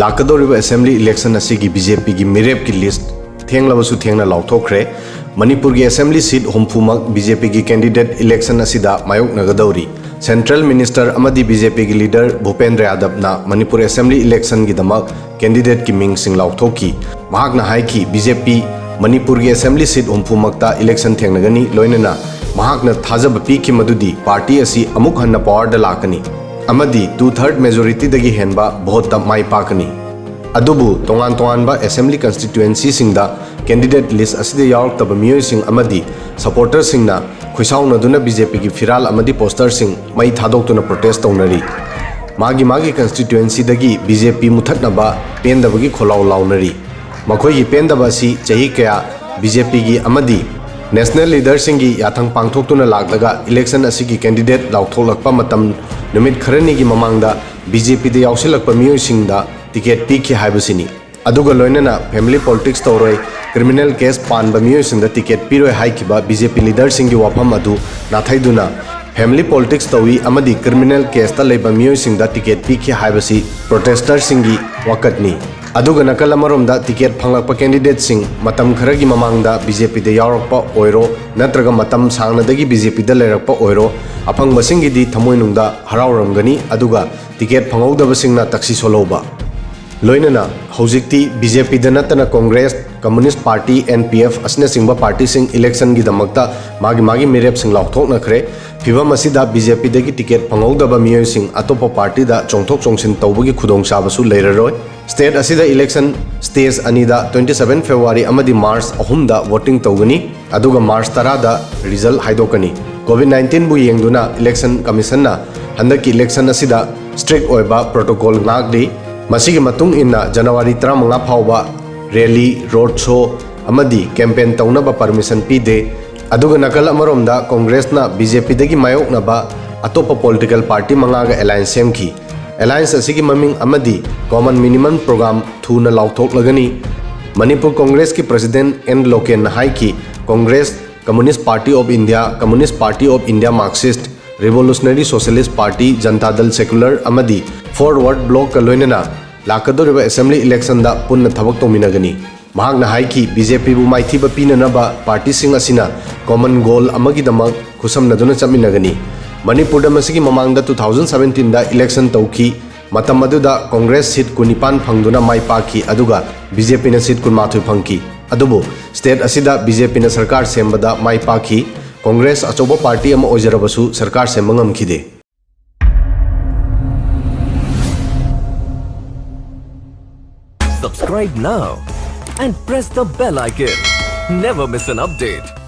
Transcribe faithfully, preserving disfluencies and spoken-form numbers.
ꯂꯥꯛꯀꯗꯧꯔꯤꯕ assembly election ꯑꯁꯤꯒꯤ BJPꯒꯤ ꯃꯤꯔꯦꯞꯀꯤ list ꯊꯦꯡꯂꯕꯁꯨ ꯊꯦꯡꯅ ꯂꯥꯎꯊꯣꯛꯈ꯭ꯔꯦ꯫ ꯃꯅꯤꯄꯨꯔꯒꯤ assembly seat ꯍꯨꯝꯐꯨꯃꯛ BJPꯒꯤ candidate election ꯑꯁꯤꯗ ꯃꯥꯌꯣꯛꯅꯒꯗꯧꯔꯤ꯫ Central minister ꯑꯃꯗꯤ BJPꯒꯤ leader ꯚꯨꯄꯦꯟꯗ꯭ꯔ ꯌꯥꯗꯕꯅ ꯃꯅꯤꯄꯨꯔ assembly electionꯒꯤꯗꯃꯛ candidateꯀꯤ ꯃꯤꯡꯁꯤꯡ ꯂꯥꯎꯊꯣꯛꯈꯤ꯫ ꯃꯍꯥꯛꯅ ꯍꯥꯏꯈꯤ, BJP ꯃꯅꯤꯄꯨꯔꯒꯤ assembly seat ꯍꯨꯝꯐꯨꯃꯛꯇ election ꯊꯦꯡꯅꯒꯅꯤ꯫ ꯂꯣꯏꯅꯅ ꯃꯍꯥꯛꯅ ꯊꯥꯖꯕ ꯄꯤꯈꯤ ꯃꯗꯨꯗꯤ party ꯑꯁꯤ ꯑꯃꯨꯛ ꯍꯟꯅ powerꯗ ꯂꯥꯛꯀꯅꯤ ꯑꯃꯗꯤ two third majorityꯗꯒꯤ ꯍꯦꯟꯕ voteꯇ ꯃꯥꯏ ꯄꯥꯛꯀꯅꯤ꯫ ꯑꯗꯨꯕꯨ ꯇꯣꯉꯥꯟ ꯇꯣꯉꯥꯟꯕ assembly constituencyꯁꯤꯡꯗ candidate list ꯑꯁꯤꯗ ꯌꯥꯎꯔꯛꯇꯕ ꯃꯤꯑꯣꯏꯁꯤꯡ ꯑꯃꯗꯤ supporterꯁꯤꯡꯅ ꯈꯨꯏꯁꯥꯎꯅꯗꯨꯅ BJPꯒꯤ ꯐꯤꯔꯥꯜ ꯑꯃꯗꯤ posterꯁꯤꯡ ꯃꯩ ꯊꯥꯗꯣꯛꯇꯨꯅ protest ꯇꯧꯅꯔꯤ꯫ ꯃꯥꯒꯤ ꯃꯥꯒꯤ constituencyꯗꯒꯤ BJP ꯃꯨꯊꯠꯅꯕ ꯄꯦꯟꯗꯕꯒꯤ ꯈꯣꯜꯂꯥꯎ ꯂꯥꯎꯅꯔꯤ꯫ ꯃꯈꯣꯏꯒꯤ ꯄꯦꯟꯗꯕ ꯑꯁꯤ ꯆꯍꯤ ꯀꯌꯥ BJPꯒꯤ ꯑꯃꯗꯤ national leaderꯁꯤꯡꯒꯤ ꯌꯥꯊꯪ ꯄꯥꯡꯊꯣꯛꯇꯨꯅ ꯂꯥꯛꯂꯒ election ꯑꯁꯤꯒꯤ candidate ꯂꯥꯎꯊꯣꯛꯂꯛꯄ ꯃꯇꯝ ꯅꯨꯃꯤꯠ ꯈꯔꯅꯤꯒꯤ ꯃꯃꯥꯡꯗ BJPꯗ ꯌꯥꯎꯁꯤꯜꯂꯛꯄ ꯃꯤꯑꯣꯏꯁꯤꯡꯗ ticket ꯄꯤꯈꯤ ꯍꯥꯏꯕꯁꯤꯅꯤ꯫ ꯑꯗꯨꯒ ꯂꯣꯏꯅꯅ family politics ꯇꯧꯔꯣꯏ, criminal case ꯄꯥꯟꯕ ꯃꯤꯑꯣꯏꯁꯤꯡꯗ ticket ꯄꯤꯔꯣꯏ ꯍꯥꯏꯈꯤꯕ BJP leaderꯁꯤꯡꯒꯤ ꯋꯥꯐꯝ ꯑꯗꯨ ꯅꯥꯊꯩꯗꯨꯅ family politics ꯇꯧꯏ ꯑꯃꯗꯤ criminal caseꯇ ꯂꯩꯕ ꯃꯤꯑꯣꯏꯁꯤꯡꯗ ticket ꯄꯤꯈꯤ ꯍꯥꯏꯕꯁꯤ protesterꯁꯤꯡꯒꯤ ꯋꯥꯀꯠꯅꯤ꯫ ꯑꯗꯨꯒ ꯅꯥꯀꯜ ꯑꯃꯔꯣꯝꯗ ticket ꯐꯪꯂꯛꯄ candidateꯁꯤꯡ ꯃꯇꯝ ꯈꯔꯒꯤ ꯃꯃꯥꯡꯗ BJPꯗ ꯌꯥꯎꯔꯛꯄ ꯑꯣꯏꯔꯣ ꯅꯠꯇ꯭ꯔꯒ ꯃꯇꯝ ꯁꯥꯡꯅꯗꯒꯤ BJPꯗ ꯂꯩꯔꯛꯄ ꯑꯣꯏꯔꯣ, ꯑꯐꯪꯕꯁꯤꯡꯒꯤꯗꯤ ꯊꯃꯣꯏꯅꯨꯡꯗ ꯍꯔꯥꯎꯔꯝꯒꯅꯤ, ꯑꯗꯨꯒ ticket ꯐꯪꯍꯧꯗꯕꯁꯤꯡꯅ ꯇꯛꯁꯤ ꯁꯣꯜꯍꯧꯕ꯫ ꯂꯣꯏꯅꯅ ꯍꯧꯖꯤꯛꯇꯤ BJPꯗ ꯅꯠꯇꯅ Congress, Communist Party, NPF ꯑꯁꯤꯅꯆꯤꯡꯕ partyꯁꯤꯡ electionꯒꯤꯗꯃꯛꯇ ꯃꯥꯒꯤ ꯃꯥꯒꯤ ꯃꯤꯔꯦꯞꯁꯤꯡ ꯂꯥꯎꯊꯣꯛꯅꯈ꯭ꯔꯦ꯫ ꯐꯤꯚꯝ ꯑꯁꯤꯗ BJPꯗꯒꯤ ticket ꯐꯪꯍꯧꯗꯕ ꯃꯤꯑꯣꯏꯁꯤꯡ ꯑꯇꯣꯞꯄ partyꯗ ꯆꯣꯡꯊꯣꯛ ꯆꯣꯡꯁꯤꯟ ꯇꯧꯕꯒꯤ ꯈꯨꯗꯣꯡꯆꯥꯕꯁꯨ ꯂꯩꯔꯔꯣꯏ꯫ State ꯑꯁꯤꯗ election stage ꯑꯅꯤꯗ twenty seven February ꯑꯃꯗꯤ March ꯑꯍꯨꯝꯗ voting ꯇꯧꯒꯅꯤ꯫ ꯑꯗꯨꯒ March ꯇꯔꯥꯗ result ꯍꯥꯏꯗꯣꯛꯀꯅꯤ꯫ COVID nineteenꯕꯨ ꯌꯦꯡꯗꯨꯅ Election Commissionꯅ ꯍꯟꯗꯛꯀꯤ election ꯑꯁꯤꯗ strict ꯑꯣꯏꯕ protocol ꯉꯥꯛꯂꯤ꯫ ꯃꯁꯤꯒꯤ ꯃꯇꯨꯡ ꯏꯟꯅ January ꯇꯔꯥꯃꯉꯥ ꯐꯥꯎꯕ rally, road show ꯑꯃꯗꯤ campaign ꯇꯧꯅꯕ permission ꯄꯤꯗꯦ꯫ ꯑꯗꯨꯒ ꯅꯥꯀꯜ ꯑꯃꯔꯣꯝꯗ Congressꯅ BJPꯗꯒꯤ ꯃꯥꯌꯣꯛꯅꯕ ꯑꯇꯣꯞꯄ political party ꯃꯉꯥꯒ alliance ꯁꯦꯝꯈꯤ꯫ Alliance ꯑꯁꯤꯒꯤ ꯃꯃꯤꯡ ꯑꯃꯗꯤ common minimum program ꯊꯨꯅ ꯂꯥꯎꯊꯣꯛꯂꯒꯅꯤ꯫ ꯃꯅꯤꯄꯨꯔ Congressꯀꯤ President N ꯂꯣꯀꯦꯟꯅ ꯍꯥꯏꯈꯤ, Congress, Communist Party of India, Communist Party of India Marxist, Revolutionary Socialist Party, Janata Dal Secular ꯑꯃꯗꯤ Forward Blocꯀ ꯂꯣꯏꯅꯅ ꯂꯥꯛꯀꯗꯧꯔꯤꯕ assembly election ꯗ ꯄꯨꯟꯅ ꯊꯕꯛ ꯇꯧꯃꯤꯟꯅꯒꯅꯤ꯫ ꯃꯍꯥꯛꯅ ꯍꯥꯏꯈꯤ, BJP ꯕꯨ ꯃꯥꯏꯊꯤꯕ ꯄꯤꯅꯅꯕ party ꯁꯤꯡ ꯑꯁꯤꯅ common goal ꯑꯃꯒꯤꯗꯃꯛ ꯈꯨꯠꯁꯝꯅꯗꯨꯅ ꯆꯠꯃꯤꯟꯅꯒꯅꯤ꯫ ꯃꯅꯤꯄꯨꯔꯗ ꯃꯁꯤꯒꯤ ꯃꯃꯥꯡꯗ two thousand seventeen ꯗ election ꯇꯧꯈꯤ꯫ ꯃꯇꯝ ꯑꯗꯨꯗ Congress seat ꯀꯨꯟꯅꯤꯄꯥꯟ ꯐꯪꯗꯨꯅ ꯃꯥꯏ ꯄꯥꯛꯈꯤ, ꯑꯗꯨꯒ BJP ꯅ seat ꯀꯨꯟꯃꯥꯊꯣꯏ ꯐꯪꯈꯤ꯫ ꯑꯗꯨꯕꯨ state ꯑꯁꯤꯗ BJP ꯅ ꯁꯔꯀꯥꯔ ꯁꯦꯝꯕꯗ ꯃꯥꯏ ꯄꯥꯛꯈꯤ꯫ Congress ꯑꯆꯧꯕ party ꯑꯃ ꯑꯣꯏꯖꯔꯕꯁꯨ ꯁꯔꯀꯥꯔ ꯁꯦꯝꯕ ꯉꯝꯈꯤꯗꯦ꯫ Subscribe now and press the bell icon. Never miss an update.